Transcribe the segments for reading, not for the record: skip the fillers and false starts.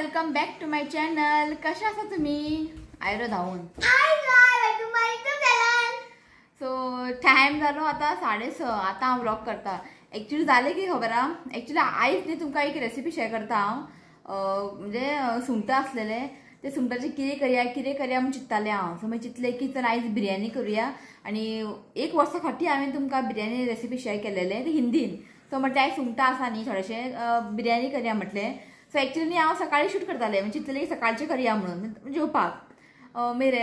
Welcome back to my channel. कशा आसा तुम्ही? आयरो धावून सो टायम जालो आता 6:30. आता हांव व्लॉग करता. एक्चुअली जालें की खबर आहा, एक्चुअली आयज न्ही तुमकां एक रेसिपी शेअर करता हांव. म्हणजे सुंगटां आसलेले ते सुंगटाचें कितें करया कितें करया म्हूण चिंत्तालें हांव. सो मागीर चिंतलें की चल आयज बिरयानी करुया. आनी एक वर्सा फाटीं हांवें तुमकां बिरयानी रेसिपी शेअर केलेले ते हिंदीन. सो म्हटलें आयज सुंगटां आसा न्ही थोडेशें बिरयानी करया म्हटलें. सो एक्चुअली हांव सकाळीं शूट करतालें, म्हणजे चिंतलें की सकाळचें करया म्हणून जेवपाक. मागीर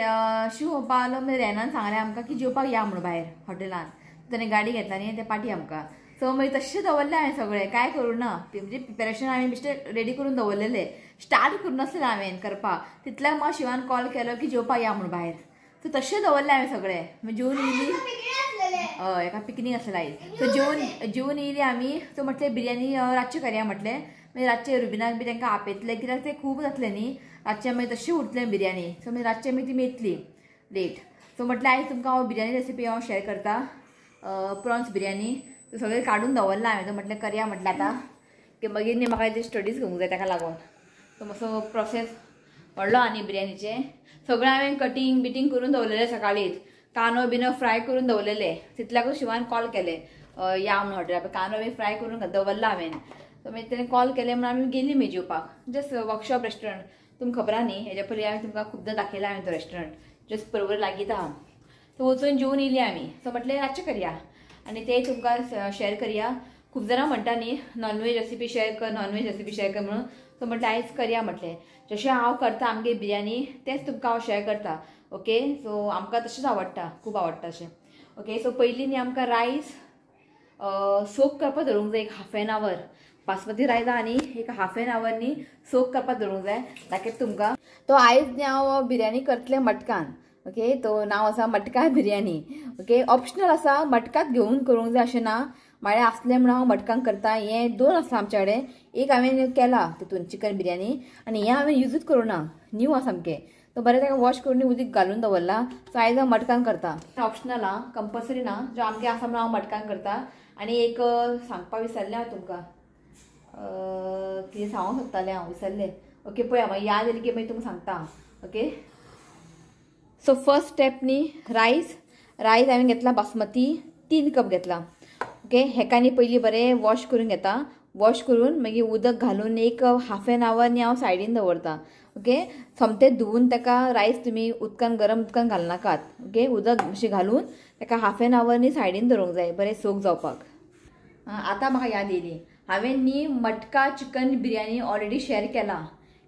शिव पावलो, मागीर रेनान सांगलें आमकां की जेवपाक या म्हणून भायर हॉटेलान. ताणें गाडी घेतला न्ही ते पाटी आमकां. सो मागीर तशें दवरलें हांवें सगळें, कांय करूं ना. म्हणजे प्रिपेरेशन हांवें बेश्टें रेडी करून दवरलेलें, स्टार्ट करूं नासलें हांवें करपाक. तितल्याक म्हाका शिवान कॉल केलो की जेवपाक या म्हणून भायर. सो तशें दवरलें हांवें सगळें. मागीर जेवन येयली, हय एका पिकनीक आसलें आयज. सो जेवन येयली आमी. सो म्हटलें बिरयानी रातचें करया म्हटलें. मागीर रातचें रुबिनाक बी तांकां आपयतलें कित्याक तें खूब जातलें न्ही. रातचें मागीर तशें उरतलें बिरयानी. सो मागीर रातचें मागीर ती येतली लेट. सो म्हटलें आयज तुमकां हांव बिरयानी रेसिपी हांव शेअर करता, प्रॉन्स बिरयानी. सगळें काडून दवरलां हांवें. तो म्हटलें करया म्हटलें आतां की मागीर न्ही म्हाका ते स्टडीज घेवंक जाय ताका लागून. सो मातसो प्रोसेस व्हडलो आनी बिरयानीचें सगळें हांवें कटींग बिटींग करून दवरलेलें सकाळींच. कांदो बिनो फ्राय करून दवरलेले. तितल्याकूच शिवान कॉल केले या म्हणून हॉटेलार. कांदो बी फ्राय करून दवरला हांवें. सो मागीर तेणें कॉल केले म्हणून आमी गेली मागीर जेवपाक. जस्ट वर्कशॉप रेस्टॉरंट तुमकां खबर आहा न्ही, हेज्या पयलीं हांवें तुमकां खुबदां दाखयलां हांवें तो रेस्टॉरंट जस्ट बरोबर लागींच आहा. सो वचून जेवन येयली आमी. सो म्हटलें रातचें करया आनी ते तुमकां शेअर करया. खूब जाणां म्हणटा न्ही नॉनव्हेज रेसिपी शेअर कर, नॉनव्हेज रेसिपी शेअर कर म्हणून. सो म्हटलें आयज करया म्हटलें. जशें हांव करता आमगे बिरयानी तेंच तुमकां हांव शेअर करता. ओके, सो आमकां तशेंच आवडटा, खूब आवडटा अशें. ओके, सो पयलीं न्ही आमकां रायस सोक करपाक दवरूंक जाय एक half an hour. Basmati rice आनी एक हाफ एन our न्ही सोक करपाक दवरूंक जाय. दाखयता तुमकां. तो आयज न्ही हांव बिरयानी करतलें मटकान. ओके, तो नांव आसा मटका बिरयानी. ओके, ऑप्शनल आसा, मटकात घेवन करूंक जाय अशें ना. म्हळ्यार आसलें म्हणून हांव मटकान करता. हें दोन आसा आमच्या कडेन, एक हांवें केला तितून चिकन बिरयानी आनी हें हांवें युजूच करूं ना, न्यू आसा सामकें. तो बरें ताका वॉश करून उदीक घालून दवरला. सो आयज हांव मटकान करता. ऑप्शनल आं, कंपल्सरी ना, जो आमगे आसा म्हणून हांव मटकान करता. आनी एक सांगपाक विसरलें हांव तुमकां, कितें सांगूंक सोदतालें हांव विसरलें. ओके, पळया मागीर याद येयली की मागीर तुमकां सांगता. ओके, सो फर्स्ट स्टेप न्ही रायस. रायस हांवें घेतला बासमती 3 कप घेतला. ओके, हेका न्ही पयलीं बरें वॉश करून घेता. वॉश करून मागीर उदक घालून एक हाफ एन our न्ही हांव सायडीन दवरता. ओके, सोमतें धुवून ताका रायस तुमी उदकान गरम उदकान घालनाकात. ओके, उदक अशें घालून ताका हाफ एन our न्ही सायडीन दवरूंक जाय बरें सोक जावपाक. आतां म्हाका याद येयली, हांवें न्ही मटका चिकन बिरयानी ऑलरेडी शेअर केला.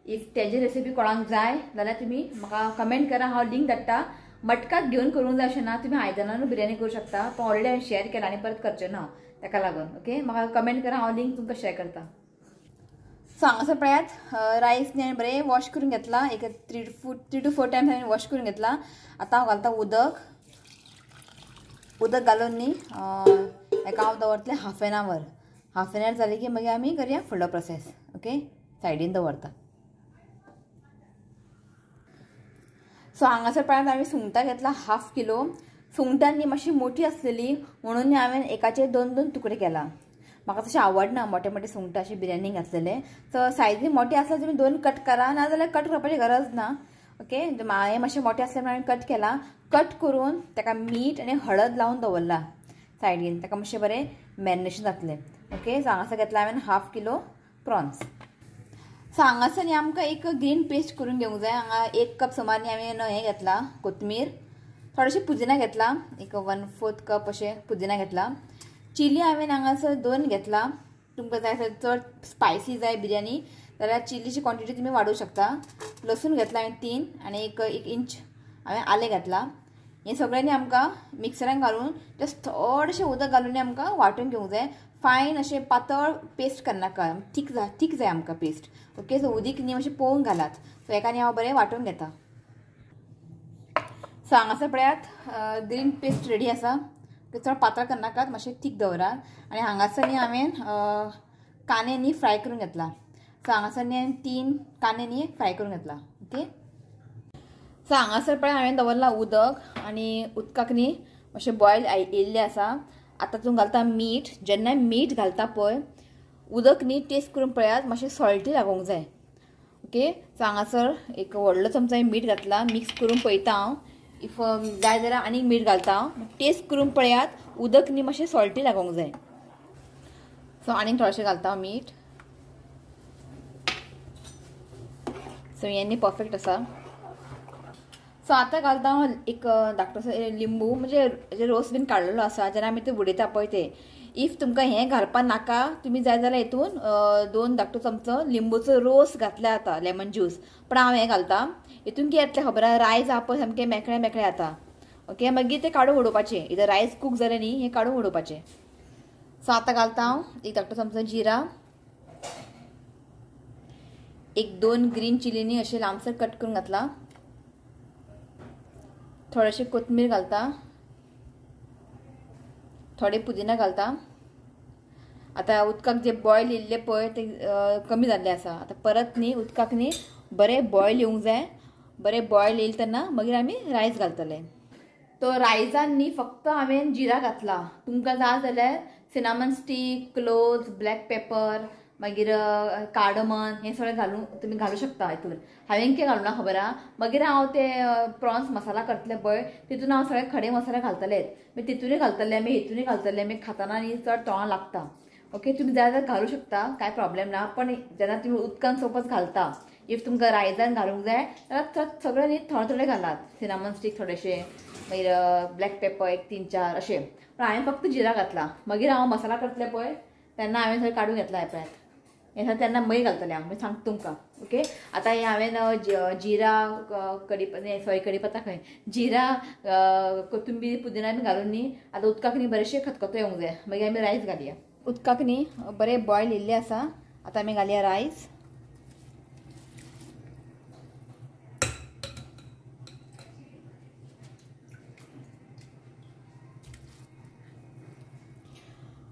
If तेजी रेसिपी कोणाक जाय जाल्यार तुमी म्हाका कमेंट करा, हांव लिंक धाडटा. मटकात घेवन करूंक जाय अशें ना, तुमी आयदनानूय बिरयानी करूं शकता. पण ऑलरेडी हांवें शेअर केला आनी परत करचें ना ताका लागून. ओके, म्हाका कमेंट करा, हांव लिंक तुमकां शेअर करता. सो हांगासर पळयात रायस न्ही हांवें बरें वॉश करून घेतला. एक 3 to 4 times हांवें वॉश करून घेतला. आतां हांव घालता उदक. उदक घालून न्ही हेका हांव दवरतलें half an hour. Half an hour जालें की मागीर आमी करया फुडलो प्रोसेस. ओके, सायडीन दवरता. सो हांगासर पळयात हांवें सुंगटां घेतला हाफ किलो. सुंगटां न्ही मातशी मोठी आसलेली म्हणून न्ही हांवें एकाचे 2-2 तुकडे केला. म्हाका तशें आवडना मोठे मोठे सुंगटां अशें बिरयानी घातलेले. सो सायजी मोठी आसल्यार तुमी 2 कट करा, ना जाल्यार कट करपाची गरज ना. ओके, हांवें मातशें मोठे आसले म्हणून हांवें कट केला. कट करून ताका मीठ आनी हळद लावन दवरला सायडीन, ताका मातशें बरें मॅरिनेशन जातलें. ओके, सो हांगासर घेतला हांवें हाफ किलो प्रॉन्स. सो हांगासर न्ही आमकां एक ग्रीन पेस्ट करून घेवंक जाय. हांगा 1 कप सुमार न्ही हांवें हें घेतला कोथमीर, थोडेशें पुदिना घेतला, एक 1/4 कप अशें पुदिना घेतला. चिली हांवें हांगासर 2 घेतला. तुमकां जाय आसल्यार चड स्पायसी जाय बिरयानी जाल्यार चिलीची क्वॉन्टिटी तुमी वाडोवंक शकता. लसूण घेतला हांवें 3 आनी एक इंच हांवें आलें घेतला. हें सगळें न्ही आमकां मिक्सरान घालून जस्ट थोडेशें उदक घालून न्ही आमकां वांटून घेवंक जाय. फायन अशें पातळ पेस्ट करनाका, थीक जाय आमकां पेस्ट. ओके, सो उदीक न्ही मातशें पळोवन घालात. सो हेका न्ही हांव बरें वांटून घेता. सो हांगासर पळयात ग्रीन पेस्ट रेडी आसा. चड पातळ करनाकात, मातशें थीक दवरात. आनी हांगासर न्ही हांवें कांदे न्ही फ्राय करून घेतला. सो हांगासर न्ही हांवें 3 कांदे न्ही फ्राय करून घेतला. ओके, सो हांगासर पळय हांवें दवरला उदक आनी उदकाक न्ही मातशें बॉयल येयल्लें आसा. आतां तूं घालता मीठ. जेन्ना मीठ घालता पळय उदक न्ही टेस्ट करून पळयात, मातशें सॉल्टी लागूंक जाय. ओके सो हांगासर एक व्हडलो चमचो मीठ घातला, मिक्स करून पळयता हांव. If जाय जाल्यार आनीक मीठ घालता हांव. टेस्ट करून पळयात, उदक न्ही मातशें सॉल्टी लागोंक जाय. सो आनीक थोडेशें घालता हांव मीठ. सो हें न्ही परफेक्ट आसा. सो आतां घालता हांव एक धाकटोसो लिंबू, म्हणजे रोस बीन काडलेलो आसा जेन्ना आमी ते उडयता पळय ते. If तुमकां हें घालपाक नाका, तुमी जाय जाल्यार हितून 2 धाकटो चमचो लिंबूचो रोस घातल्यार जाता, लेमन ज्यूस. पण हांव हें घालता. हितून कितें जातलें खबर आसा, रायस आहा पळय सामकें मेकळें मेकळें जाता. ओके मागीर तें काडून उडोवपाचें. इधर रायस कूक जालें न्ही, हें काडून उडोवपाचें. सो आतां घालता हांव एक धाकटो चमचो जिरा, एक 2 ग्रीन चिलीनी अशें लांबसर कट करून घातला, थोडेशें कोथमीर घालता, थोडे पुदिना घालता. आतां उदकाक जे बॉयल येयल्ले पळय ते कमी जाल्ले आसा. आतां परत न्ही उदकाक न्ही बरें बॉयल येवंक जाय. बरें बॉयल येयले तेन्ना मागीर आमी रायस घालतले. तो रायसान न्ही फक्त हांवें जिरा घातला. तुमकां जाय जाल्यार cinnamon stick, cloves, black pepper, मागीर कार्डमन हें सगळें घालून तुमी घालूं शकता हितून. हांवें कितें घालूं ना खबर आहा. मागीर हांव ते प्रॉन्स मसाला करतलें पळय तितून हांव सगळे खडे मसाले घालतलेच. मागीर तितूनय घालतलें, मागीर हितूनय घालतलें. मागीर खाताना न्ही चड तोंडाक लागता. ओके तुमी जाय जाल्यार घालूं शकता, कांय प्रॉब्लेम ना. पण जेन्ना तुमी उदकान सोपच घालता, if तुमकां रायसान घालूंक जाय जाल्यार सगळें न्ही थोडे थोडे घालात. सिनामन स्टीक थोडेशे, मागीर ब्लॅक पेपर एक 3-4 अशें. पण हांवें फक्त जिरा घातला. मागीर हांव मसाला करतलें पळय तेन्ना हांवें सगळें काडून घेतला हें पळयात. हें तेन्ना मागीर घालतलें हांव, मागीर सांगता तुमकां. ओके आतां हें हांवें जिरा, सॉरी कडीपत्ता खंय, जिरा, कोथंबीर, पुदिना बी घालून न्ही आतां उदकाक न्ही बरेंशें खतखतो येवंक जाय. मागीर आमी रायस घालया. उदकाक न्ही बरें बॉयल येयल्लें आसा. आतां आमी घालया रायस.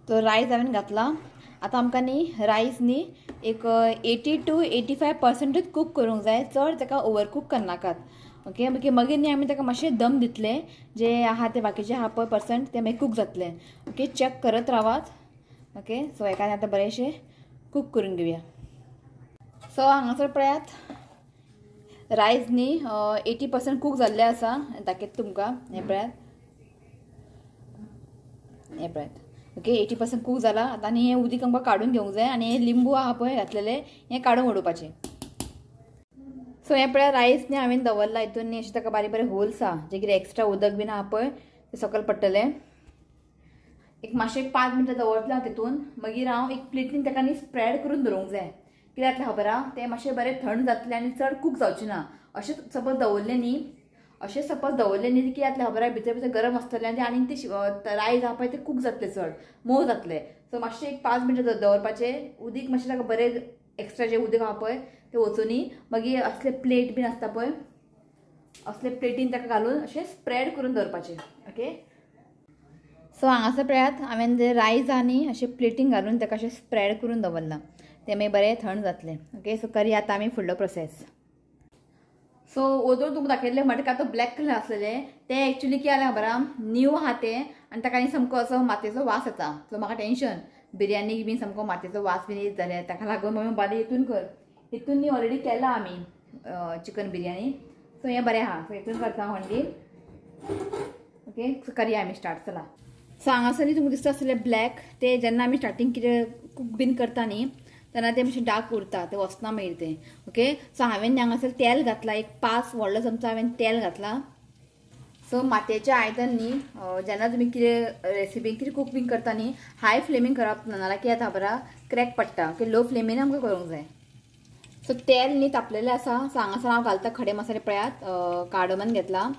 तो रायस हांवें घातला. आतां आमकां न्ही रायस न्ही एक 80 to 85% cook करूंक जाय. चड ताका ओवर कूक करनाकात. ओके मागीर मागीर न्ही आमी ताका मातशें दम दितले, जे आहा ते बाकीचे आहा पळय पर्संट ते मागीर कूक जातले. ओके चॅक करत रावात. ओके सो हेका आतां बरेंशें कूक करून घेवया. सो हांगासर पळयात रायस न्ही 80% कूक जाल्ले आसा. दाखयता तुमकां, हें पळयात, हें पळयात. ओके 80% कूक जाला. आतां आनी हें उदीक आमकां काडून घेवंक जाय आनी हें लिंबू आहा पळय घातलेलें हें काडून उडोवपाचें. सो हें पळय रायस न्ही हांवें दवरला हितून न्ही अशें ताका बारीक बारीक होल्स आहा, जे कितें एक्स्ट्रा उदक बीन आहा पळय तें सकयल पडटलें. एक मातशें 5 मिनटां दवरतलें हांव तितून. मागीर हांव एक प्लेटीन ताका न्ही स्प्रेड करून दवरूंक जाय. कितें जातलें खबर आहा, तें मातशें बरें थंड जातलें आनी चड कूक जावचें ना. अशें सपोज दवरलें न्ही, अशें सपोज दवरलें न्ही कितें जातलें खबर आहा, भितर भितर गरम आसतलें आनी आनीक ते रायस आहा पळय ते कूक जातले, चड मोव जातले. सो मातशें एक 5 मिनटां दवरपाचें. उदीक मातशें ताका बरें एक्स्ट्रा जें उदीक आहा पळय तें वचुनी. मागीर असले प्लेट बीन आसता पळय, असले प्लेटीन ताका घालून अशें स्प्रेड करून दवरपाचें. ओके सो हांगासर पळयात हांवें जे रायस आहा न्ही अशें प्लेटीन घालून ताका अशें स्प्रेड करून दवरलां, तें मागीर बरें थंड जातलें. ओके सो करया आतां आमी फुडलो प्रोसेस. सो ओदोळ तुमकां दाखयल्लें मटका तो ब्लॅक कलर आसलेलें, तें एक्चुली कितें जालें खबर आहा, न्यू आहा तें आनी ताका न्ही सामको असो मातयेचो वास येता. सो म्हाका टेंशन, बिरयानीक बीन सामको मातयेचो वास बीन येत जाल्यार, ताका लागून मम्मी बाली हितून कर. हितून न्ही ऑलरेडी केला आमी चिकन बिरयानी. सो हें बरें आहा. सो हितून करता हांव हंडी. ओके सो करया आमी स्टार्ट. चला सो हांगासर न्ही तुमकां दिसता आसतलें ब्लॅक, ते जेन्ना आमी स्टार्टींग कितें कूक बीन करता न्ही तेन्ना तें मातशें डार्क उरता, तें वचना मागीर तें. ओके सो हांवें हांगासर तेल घातलां, एक 5 व्हडलो चमचो हांवें तेल घातलां. सो मातयेचें आयदन न्ही जेन्ना तुमी कितें रेसिपी कितें कूक बीन करता न्ही हाय फ्लेमीन करप ना, नाल्यार कितें जाता खबर आहा, क्रॅक पडटा. ओके लो फ्लेमीन आमकां करूंक जाय. सो तेल न्ही तापलेलें आसा. सो हांगासर हांव घालता खडे मसाले पळयात, कार्डमन घेतला,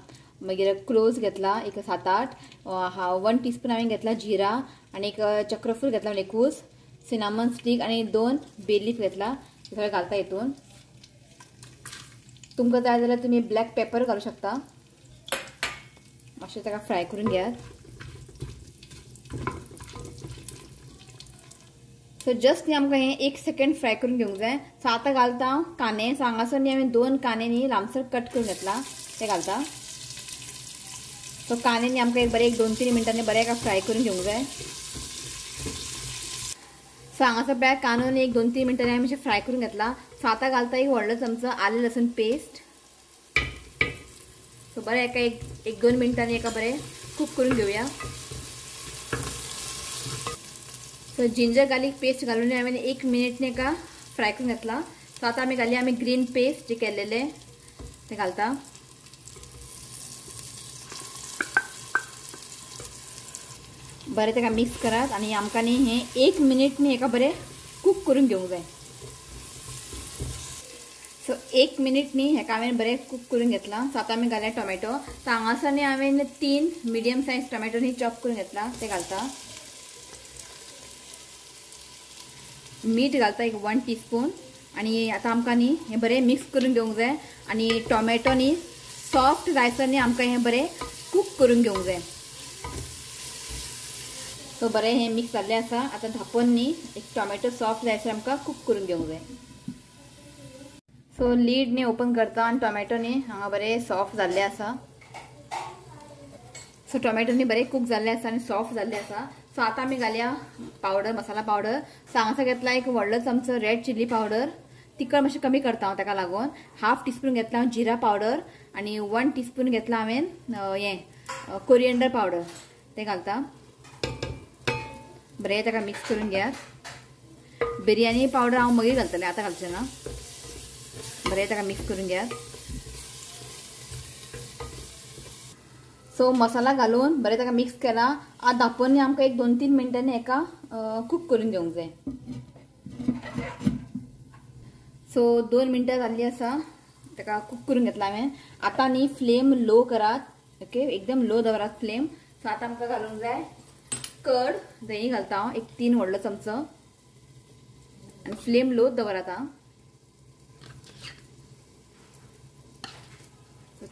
मागीर क्लोव्स घेतला एक 7-8, 1 टीस्पून हांवें घेतला जिरा आनी एक चक्रफूल घेतला एकूच, सिनामन स्टीक आनी 2 बे लीफ घेतला. सगळें घालता हितून. तुमकां जाय जाल्यार तुमी ब्लॅक पेपर घालूं शकता. मातशें ताका फ्राय करून घेयात. सो जस्ट न्ही आमकां हें 1 सेकेंड फ्राय करून घेवंक जाय. सो आतां घालता हांव कांदे. सो हांगासर न्ही हांवें 2 कांदे न्ही लांबसर कट करून घेतला, ते घालता. सो कांदे न्ही आमकां एक बरें 2-3 मिनटांनी बरें एका फ्राय करून घेवंक जाय. सो हांगासर पळय कांदो न्ही 1-2-3 मिनटांनी हांवें मातशें फ्राय करून घेतला. सो आतां घालता एक व्हडलो चमचो आलें लसूण पेस्ट. सो बरें एका एक 2 मिनटांनी एका बरें कूक करून घेवया. सो जिंजर गार्लिक पेस्ट घालून हांवें 1 मिनिट एका फ्राय करून घेतला. सो आतां आमी घालया आमी ग्रीन पेस्ट जे केल्लेले ते घालता. बरें ताका मिक्स करात आनी आमकां न्ही हें 1 मिनिट न्ही हेका बरें कूक करून घेवंक जाय. सो 1 मिनिट न्ही हेका हांवें बरें कूक करून घेतलां. सो आतां आमी घालया टोमॅटो. सो हांगासर न्ही हांवें 3 मिडियम सायज टोमॅटो न्ही चॉप करून घेतला ते घालता. मीठ घालता एक 1 टीस्पून. आनी आतां आमकां न्ही हें बरें मिक्स करून घेवंक जाय आनी टोमॅटो न्ही सॉफ्ट जायसर न्ही आमकां हें बरें कूक करून घेवंक जाय. सो बरें हें मिक्स जाल्लें आसा. आतां धांपून न्ही एक टोमॅटो सॉफ्ट जायसर आमकां कूक करून घेवंक जाय. सो लीड न्ही ओपन करता आनी टोमॅटो न्ही हांगा बरें सॉफ्ट जाल्लें आसा. सो टोमॅटो न्ही बरें कूक जाल्लें आसा आनी सॉफ्ट जाल्लें आसा. सो आतां आमी घालया पावडर, मसाला पावडर. सो हांगासर घेतला एक व्हडलो चमचो रेड चिली पावडर. तिखट मातशें कमी करता हांव ताका लागून. 1/2 टीस्पून घेतला हांव जिरा पावडर आनी 1 टीस्पून घेतला हांवें हें कोरिएंडर पावडर तें घालता. बरें ताका मिक्स करून घेयात. बिरयानी पावडर हांव मागीर घालतलें, आतां घालचें ना. बरें ताका मिक्स करून घेयात. सो मसाला घालून बरें ताका मिक्स केला. आतां धांपून आमकां एक 2-3 मिनटांनी हेका कूक करून घेवंक जाय. सो 2 मिनटां जाल्लीं आसा, ताका कूक करून घेतला हांवें. आतां न्ही फ्लेम लो करात. ओके, एकदम लो दवरात फ्लेम. सो आतां आमकां घालूंक जाय कर्ड, दही घालता हांव एक 3 व्हडलो चमचो आनी फ्लेम लो दवरात. हांव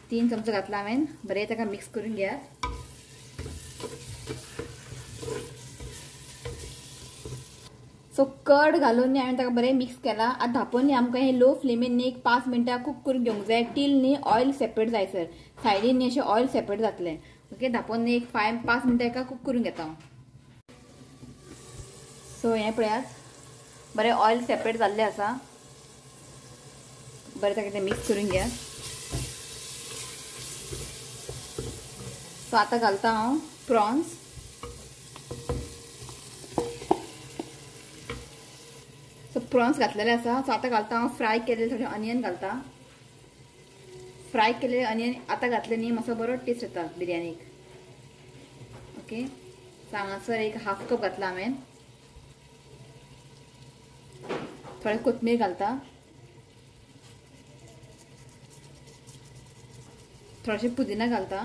3 चमचो घातला हांवें. बरें ताका मिक्स करून घेयात. सो कर्ड घालून न्ही हांवें ताका बरें मिक्स केला. आतां धांपून न्ही आमकां हें लो फ्लेमीन न्ही एक 5 मिनटां कूक करून घेवंक जाय टील न्ही ऑयल सेपरेट जायसर. सायडीन न्ही अशें ऑयल सेपरेट जातलें. ओके, धांपून न्ही एक 5 मिनटां एका कूक करून घेता हांव. सो हें पळयात बरें ऑयल सेपरेट जाल्लें आसा. बरें ताका तें मिक्स करून घेयात. सो आतां घालता हांव प्रॉन्स. सो प्रॉन्स घातलेले आसा. सो आतां घालता हांव फ्राय केल्ले थोडे अनियन घालता. फ्राय केल्ले अनियन आतां घातले न्ही मातसो बरो टेस्ट येता बिरयानीक. ओके, सो हांगासर एक 1/2 कप घातला हांवें. थोडे कोथमीर घालता, थोडेशें पुदिना घालता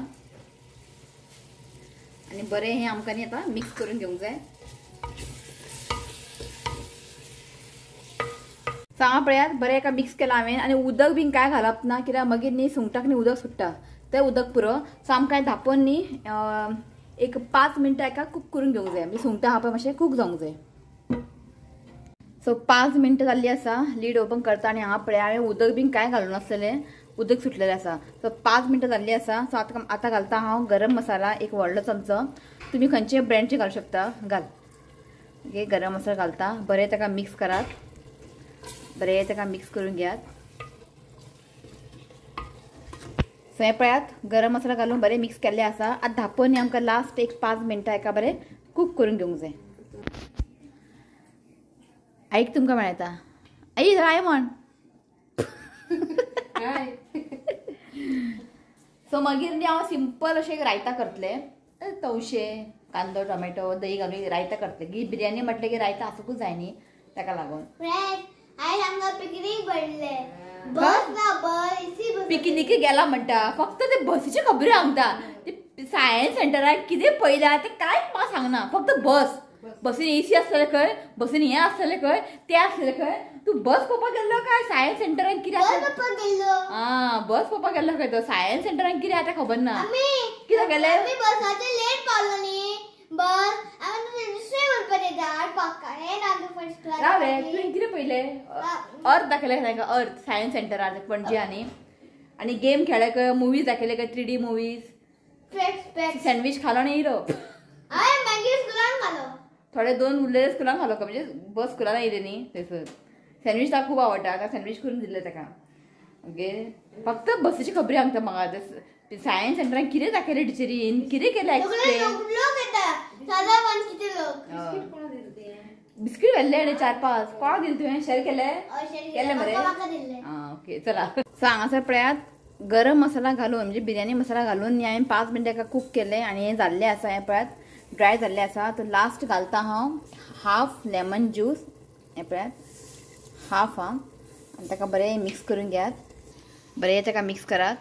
आनी बरें हें आमकां न्ही आतां मिक्स करून घेवंक जाय. सो हांगा पळयात बरें एका मिक्स केलां हांवें आनी उदक बीन कांय घालप ना कित्याक मागीर न्ही सुंगटाक न्ही उदक सुट्टा तें उदक पुरो. सो आमकां धांपून न्ही एक 5 मिनटां एका कूक करून घेवंक जाय. म्हणजे सुंगटां आहा पळय मातशें कूक जावंक जाय. सो 5 मिनटां जाल्लीं आसा. लीड ओपन करता आनी हांगा पळय हांवें उदक बीन कांय घालूं नासलेलें, उदक सुटलेलें आसा. सो 5 मिनटां जाल्लीं आसा. सो आतां आतां घालता हांव गरम मसाला एक व्हडलो चमचो. तुमी खंयचे ब्रँडचे घालूं शकता, घाल. ओके, गरम मसाला घालता. बरें ताका मिक्स करात. बरें ताका मिक्स करून घेयात. सो हें पळयात गरम मसाला घालून बरें मिक्स केल्लें आसा. आतां धांपून न्ही आमकां लास्ट एक 5 मिनटां एका बरें कूक करून घेवंक जाय. आईक तुमकां मेळटा. आई हाय म्हण. सो मागीर न्ही हांव सिंपल अशें एक रायता करतलें. तवशे, कांदो, टोमॅटो, दही घालून रायता करतलें. की बिरयानी म्हटलें की रायता आसूंकूच जाय न्ही, ताका लागून. पिकनीक गेला म्हणटा, फक्त ते बसीच्यो खबरी सांगता. ते सायन्स सेंटराक कितें पळयलां तें कांयच म्हाका सांगना. फक्त बस, बसीन एसी आसतलें खंय, बसीन हें आसतलें खंय, तें आसतलें खंय. तूं बस पळोवपाक गेल्लो काय सायन्स सेंटरान कितें? आं, बस पळोवपाक गेल्लो खंय तो. सायन्स सेंटरान कितें आतां खबर ना. कितें गेलें? राव रे, तुवें कितें पळयलें? अर्थ दाखयलें तांकां, अर्थ सायन्स सेंटरार पणजे. आनी आनी गेम खेळ्ळे खंय, मुवीज दाखयले खंय, 3D movies. Sandwich खालो आनी येयलो. थोडे 2 उरलेले स्कुलान खालो, म्हणजे बस स्कुलान येयले न्ही थंयसर. सँडवीच ताका खूब आवडटा, आतां सँडवीच करून दिल्लें ताका. ओके फक्त बसीची खबरी सांगता म्हाका, सायन्स सेंटरान कितें दाखयलें टिचरीन, कितें केलें एक्सप्लेन. बिस्कीट व्हेल्ले आनी 4-5 कोणाक दिले तुवें? शेअर केले? केले मरे. आं ओके चला. सो हांगासर पळयात गरम मसाला घालून म्हणजे बिर्याणी मसाला घालून हांवें 5 मिनटां एका कूक केलें आनी हें जाल्लें आसा. हें पळयात ड्राय जाल्लें आसा. तर लास्ट घालता हांव हाफ लेमन ज्यूस. हें पळयात हाफ आं, आनी ताका बरें मिक्स करून घेयात, बरें ताका मिक्स करात.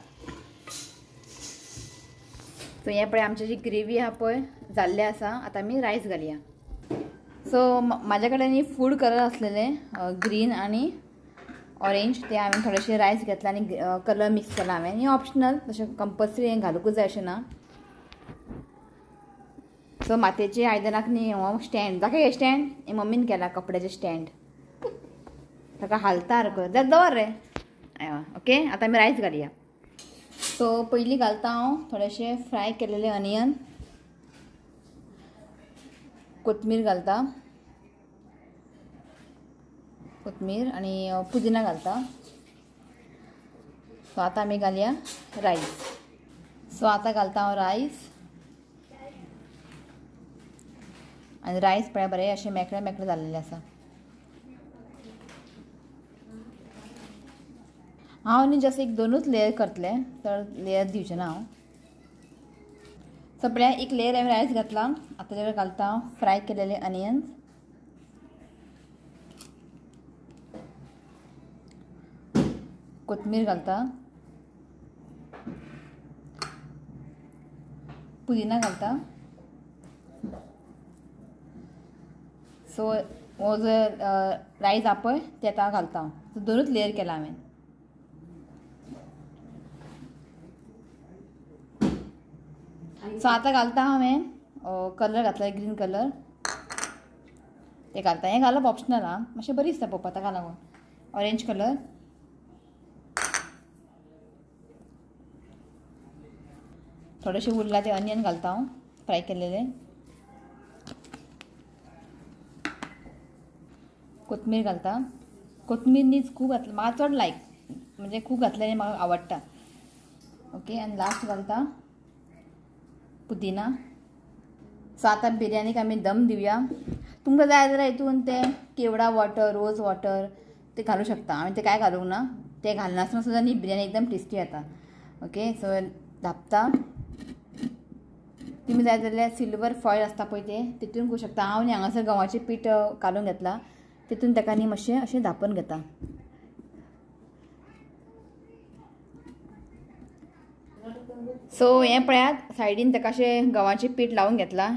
सो हें पळय आमची जी ग्रेवी आहा पळय जाल्लें आसा. आतां आमी रायस घालया. सो म्हाज्या कडेन न्ही फूड कलर आसलेले ग्रीन आनी ऑरेंज, ते हांवें थोडेशे रायस घेतला आनी कलर मिक्स केला हांवें. हें ऑप्शनल, तशें कंपल्सरी हें घालूंकच जाय अशें ना. सो मातयेचे आयदनाक न्ही हो स्टँड दाखय, हे स्टँड हे मम्मीन केला कपड्याचे स्टँड, ताका हालता सारको जाल्यार दवर रे. ओके आतां आमी रायस घालया. सो पयलीं घालता हांव थोडेशे फ्राय केलेले अनियन, कोथमीर घालता, कोथमीर आनी पुदिना घालता. सो आतां आमी घालया रायस. सो आतां घालता हांव रायस आनी रायस पळय बरें अशें मेकळें मेकळें जाल्लें आसा. हांव न्ही जस्ट एक 2च लेयर करतलें, चड लेयर दिवचें ना हांव. सगळ्या एक लेयर हांवें रायस घातला. आतां ताजेर घालता हांव फ्राय केलेले अनियन्स, कोथमीर घालता, पुदिना घालता. सो हो जो रायस आहा पळय ते आतां घालता हांव. सो 2च लेयर केला हांवें. सो आतां घालता हांवें कलर घातला ग्रीन कलर, ते घालता. हें घालप ऑप्शनल आं, मातशें बरी दिसता पळोवपाक ताका लागून. ऑरेंज कलर, थोडेशे उरला ते अनियन घालता हांव फ्राय केलेले, कोथमीर घालता. कोथमीर न्हीच खूब घातली म्हाका चड लायक, म्हणजे खूब घातलें आनी म्हाका आवडटा. ओके आनी लास्ट घालता पुदिना. सो आतां बिर्याणीक आमी दम दिवया. तुमकां जाय जाल्यार हितून ते केवडा वॉटर, रोज वॉटर ते घालूं शकता. हांवें ते कांय घालूंक ना, ते घालनासतना सुद्दां न्ही बिर्याणी एकदम टेस्टी येता. ओके सो धापता. तुमी जाय जाल्यार सिल्वर फॉयल आसता पळय ते तितून करूं शकता. हांव न्ही हांगासर गंवाचें पीठ काडून घेतलां, तितून ताका न्ही मातशें अशें धांपून घेता. सो हें पळयात सायडीन ताका अशें गंवाचें पीठ लावन घेतलां.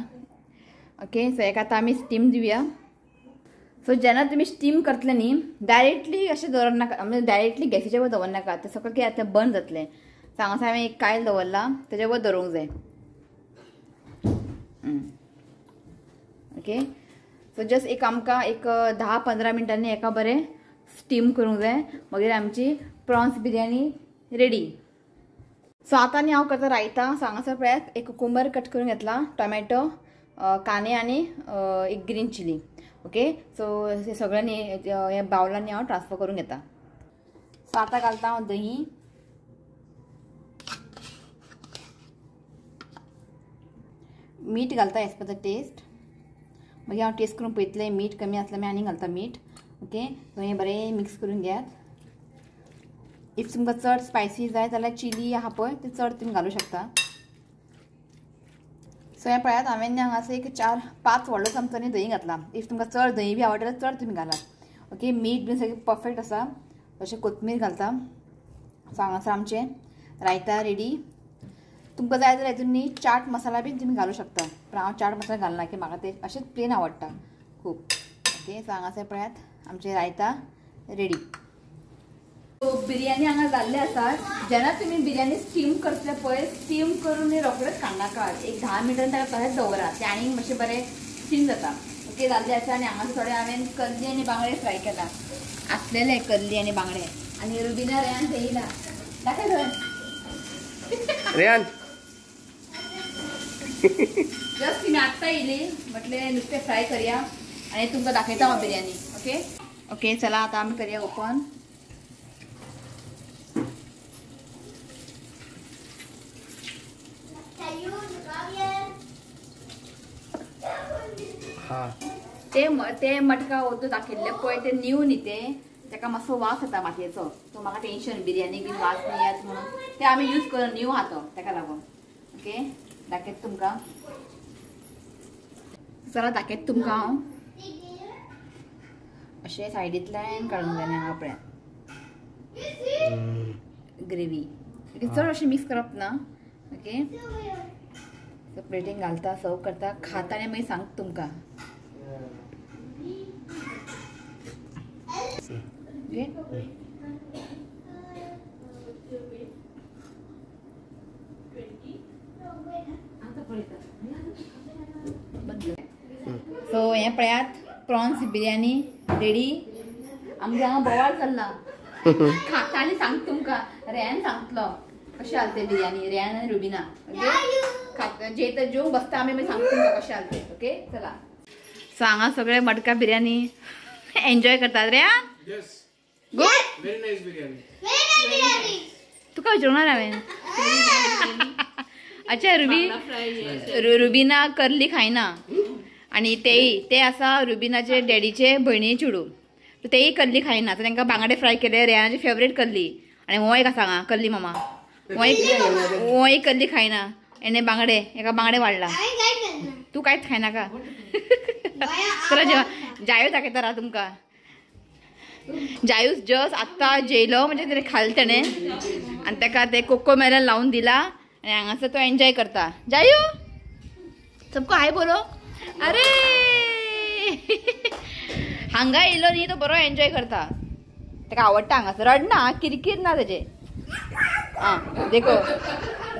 ओके सो हेका आतां आमी स्टीम दिवया. सो जेन्ना तुमी स्टीम करतले न्ही डायरेक्टली अशें दवरनाका, म्हणजे डायरेक्टली गॅसीचेर वर दवरनाका, तें सगळें कितें आतां बंद जातलें. सो हांगासर हांवें एक कायल दवरला, तेजे वर दवरूंक जाय. ओके सो जस्ट एक आमकां एक 10-15 मिनटांनी एका बरें स्टीम करूंक जाय, मागीर आमची प्रॉन्स बिर्याणी रेडी. सो आतां न्ही हांव करता रायता. सो हांगासर पळयात एक कुकुंबर कट करून घेतला, टोमॅटो, कांदे आनी एक ग्रीन चिली. ओके सो हे सगळें न्ही ह्या बावलांनी हांव ट्रान्सफर करून घेता. सो आतां घालता हांव दही, मीठ घालता एज पर the test. मागीर हांव टेस्ट करून पळयतलें, मीठ कमी आसल्यार मागीर आनी घालता मीठ. ओके सो हें बरें मिक्स करून घेयात. If तुमकां चड स्पायसी जाय जाल्यार चिली आहा पळय ते चड तुमी घालूं शकता. सो हें पळयात हांवें हांगासर एक 4-5 व्हडलो चमचो न्ही दही घातला. If तुमकां चड दही बी आवडटा जाल्यार चड तुमी घालात. ओके मीठ बीन सगळें परफेक्ट आसा. तशें कोथमीर घालता. सो हांगासर आमचें रायता रेडी. तुमकां जाय जाल्यार हितून न्ही चाट मसाला बी तुमी घालूं शकता, पूण हांव चाट मसाला घालना की म्हाका ते अशेंच प्लेन आवडटा खूब. ओके सो हांगासर पळयात आमचें रायता रेडी. सो बिर्याणी हांगा जाल्ले आसा. जेन्ना तुमी बिर्याणी स्टीम करतले पळय, स्टीम करून रोखडेच काडनाका, एक 10 मिनटां ताका तशेंच दवरात, तें आनीक मातशें बरें स्टीम जाता. ओके जाल्ले आसा. आनी हांगासर थोडे हांवें कल्ली आनी बांगडे फ्राय केला, आसलेले कल्ली आनी बांगडे. आनी रुबिना रेयान थंय येयला, दाखय थंय रेयान. जस्ट तिने आत्ता येयली म्हटलें नुस्तें फ्राय करया आनी तुमकां दाखयता हांव बिर्याणी. ओके ओके चला आता आमी करया ओपन. ते मटका ओतू दाखयल्ले पळय ते न्यू न्ही ते ताका मातसो वास येता मातयेचो, तो म्हाका टेन्शन बिर्याणी बीन वास न्ही येत म्हणून ते आमी यूज करून न्यू आहा तो ताका लागून. ओके दाखयत तुमकां, चला दाखयत तुमकां हांव अशें सायडींतल्यान काडूंक जाय हांगा पळयात ग्रेवी. चड अशें मिक्स करप ना. ओके प्लेटींग घालता, सर्व करता, खाता आनी मागीर सांगता तुमकां. ओके सो हें पळयात प्रॉन्स बिर्याणी रेडी. आमगे हांगा बोवाळ चल्ला. खाता आनी सांगता तुमकां, रेयान सांगतलो कशें जालें तें बिर्याणी, रेयान आनी रुबिना. ओके खाता जेयता जेवंक बसता आमी, मागीर सांगता तुमकां कशें जालें तें. ओके चला. सो हांगा सगळे मटका बिर्याणी एन्जॉय करतात. Reyan good, very nice biryani. तुका विचारूंक ना हांवें. अच्छा रुबी, रुबिना करली खायना आनी तेय ते आसा रुबिनाचे डॅडीचे भयणी चेडूं, तेय कल्ली खायना. सो तांकां बांगडे फ्राय केले, रेयानाची फेवरेट कल्ली. आनी हो एक आसा हांगा कल्ली मामा, हो एक कल्ली खायना, एणे बांगडे एका बांगडे वाडला. तूं कांयच खायनाका. चला जेवा जायो दाखयता राव तुमकां. जायूस जस्ट आत्तां जेयलो, म्हणजे तेणें खालें तेणें आनी ताका ते कोको मेलन लावन दिला आनी हांगासर तो एन्जॉय करता. जायू सबको हाय बोलो. अरे हांगा येयलो न्ही तो बरो एन्जॉय करता, ताका आवडटा हांगासर. रडना, किरकीर ना तेजे. आं देखो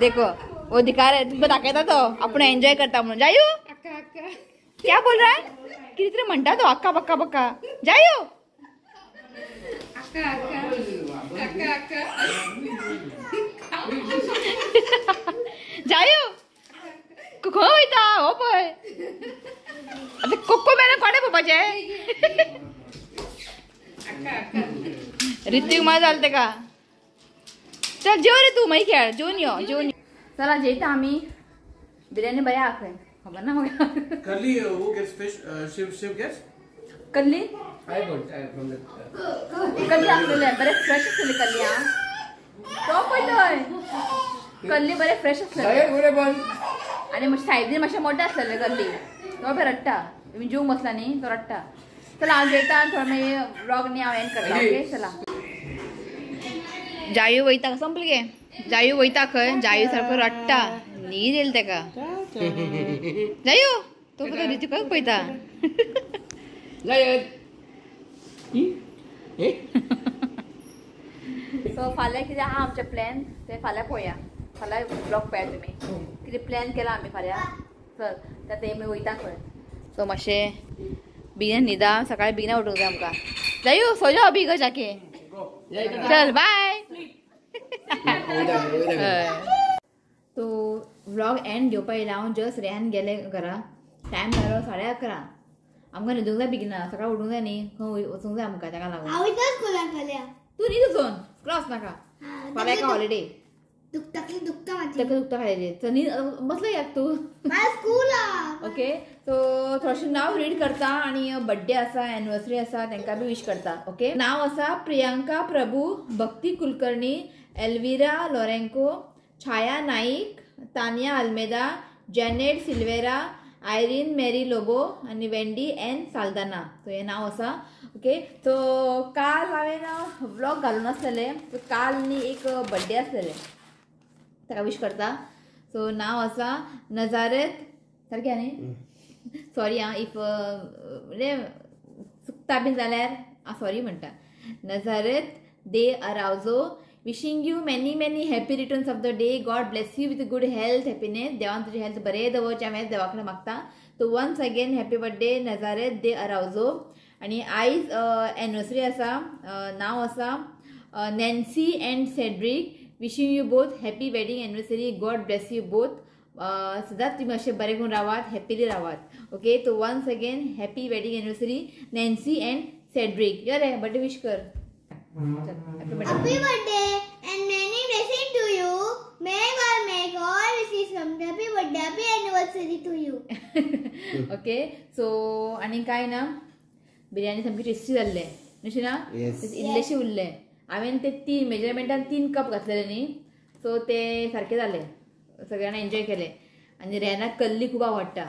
देखो वो दिखा रे तुमकां दाखयता तो आपूण एन्जॉय करता म्हणून. जायू क्या बोल रहा है, कितें तरी म्हणटा तो, अक्का बक्का बक्का. जायू जायू खंय वयता हो पळय आतां कोको मेलन कोणें पळोवपाचें. ऋत्विक मात जालें तेका. चल जेव रे तूं, मागीर खेळ, जेवन यो, जेवन यो. चला जेयता आमी. बिर्याणी बरी आहा खंय खबर ना म्हाका. Curly, who gets fish? Shiv gets? Curly? I got from the कल्ली आसलेले बरे फ्रेश आसलेले कल्ली. आं तो पळय थंय कल्ली बरे फ्रेश आसलेले आनी मातशे सायडीन मातशे मोठे आसलेले कल्ली. तो पळय रडटा, तुमी जेवंक बसला न्ही तो रडटा. चला हांव जेयता आनी थोडो मागीर व्लॉग न्ही हांव एंड करता. ओके चला. जायू वयता संपले गे. जायू वयता खंय, जायू सारको रडटा, न्हीद येयली तेका. जायू तो पळय ऋतिकाक पळयता. सो फाल्यां कितें आहा आमचें प्लॅन ते फाल्यां पळोवया. फाल्यां ब्लॉग पळया तुमी कितें प्लॅन केला आमी फाल्यां. चल ते आमी वयता खंय. सो मातशें बेगीन न्हिदा, सकाळीं बेगीन उठूंक जाय आमकां. जायू सो जाओ अभी घर जाके. चल बाय. तो व्लॉग एंड घेवपा येयला हांव. जस्ट रेहान गेले घरा, टायम जालो 11:30. आमकां न्हिदूंक जाय बेगिना, सकाळीं उठूंक जाय न्ही, खंय वचूंक जाय आमकां ताका लागून. तूं न्हीद वचून स्कुला वचनाका, फाल्यां एका हॉलिडे. तकली दुखता तकली दुखता खाली चल न्हीद बसलो यार तूं. ओके सो थोडेशें नांव रीड करता आनी बड्डे आसा, एनिवर्सरी आसा, तांकां बी विश करता. ओके नांव आसा Priyanka Prabhu, Bhakti Kulkarni, Elvira Lourenco, Chhaya Naik, Tania Almeida, Janet Silveira, Irene Mary Lobo आनी वेंडी एन साल्दाना. सो हें नांव आसा. ओके सो काल हांवें व्लॉग घालून आसलेलें. सो काल न्ही एक बड्डे आसलेलें, ताका विश करता. सो नांव आसा नजारेत, सारकें न्ही, सॉरी आं if म्हणजे चुकता बीन जाल्यार हांव सॉरी म्हणटा. Nazareth De Araujo, wishing you many many happy returns of the day. God bless you with good health, happiness. देवान तुजी हेल्थ बरें दवरचें हांवें देवा कडेन मागता. So once again happy birthday Nazareth De Araujo. आनी आयज एनिवर्सरी आसा, नांव आसा Nancy and Cedric, wishing you both happy wedding anniversary. God bless you both. सदांच तुमी अशें बरें करून रावात, हॅपीली रावात. Okay so once again happy wedding anniversary Nancy and Cedric यो रे बर्थडे विश कर. Happy birthday and many blessings to you. May God make all wishes come true. Happy birthday, happy anniversary to you. Okay so आनी काय ना बिर्याणी सामकी tasty जाल्ले न्ही ना, इल्लेशे उरले. हांवें ते 3 मेजरमेंटान 3 कप घातलेले न्ही, सो ते सारके जाले, सगळ्यांना एन्जॉय केले. आनी रेनाक कल्ली खूब आवडटा.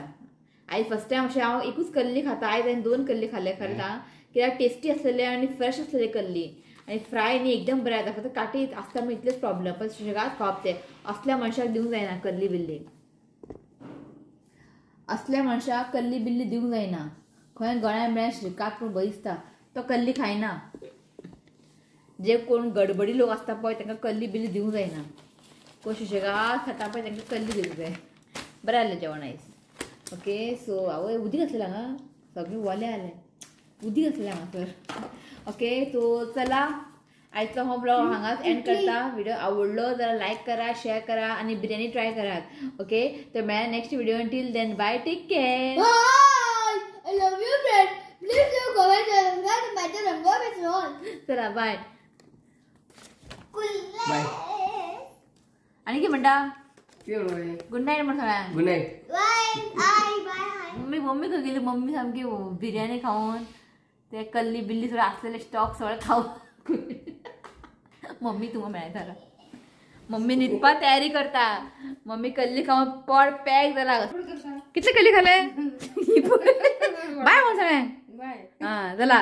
आयज फर्स्ट टायम अशें हांव एकूच कल्ली खाता, आयज हांवें 2 कल्ली खाल्ले खरें आं, कित्याक टेस्टी आसलेले आनी फ्रेश आसलेले कल्ली. आनी फ्राय न्ही एकदम बरें जाता, फक्त काटी आसता म्हण इतलेच प्रॉब्लम, पण सुशेगाद खावप ते. असल्या मनशाक दिवंक जायना कल्ली बिल्ली, असल्या मनशाक कल्ली बिल्ली दिवंक जायना. खंय गळ्या मेळ्या श्रीकांत पूण बरी दिसता, तो कल्ली खायना. जे कोण गडबडी लोक आसता पळय तांकां कल्ली बिल्ली दिवंक जायना, कोण सुशेगाद खाता पळय तांकां कल्ली दिवंक जाय. बरें जालें जेवण आयज. ओके सो आवय उदीक आसलें हांगा, सगळें वोलें जालें, उदीक आसलें हांगासर. ओके सो चला आयचो हो ब्लॉग हांगाच एंड करता. व्हिडिओ आवडलो जाल्यार लायक करा, शेअर करा आनी बिर्याणी ट्राय करात. ओके तर मेळया next video. Till then bye, take care. I love you friend. Please do comment रंग. चला बाय. बाय. आनी कितें म्हणटा? गुड नायट म्हण सगळ्यांक. Good night. Bye bye bye. Mummy mummy खंय गेली? मम्मी सामकी बिर्याणी खावन ते कल्ली बिल्ली सगळें आसलेले स्टॉक सगळें खावन मम्मी तुमकां मेळटा. मम्मी न्हिदपा तयारी करता. मम्मी कल्ली खावन पोट पॅक जाला. कितले कल्ली खाले? बाय म्हण सगळ्यांक. बाय. आं चला.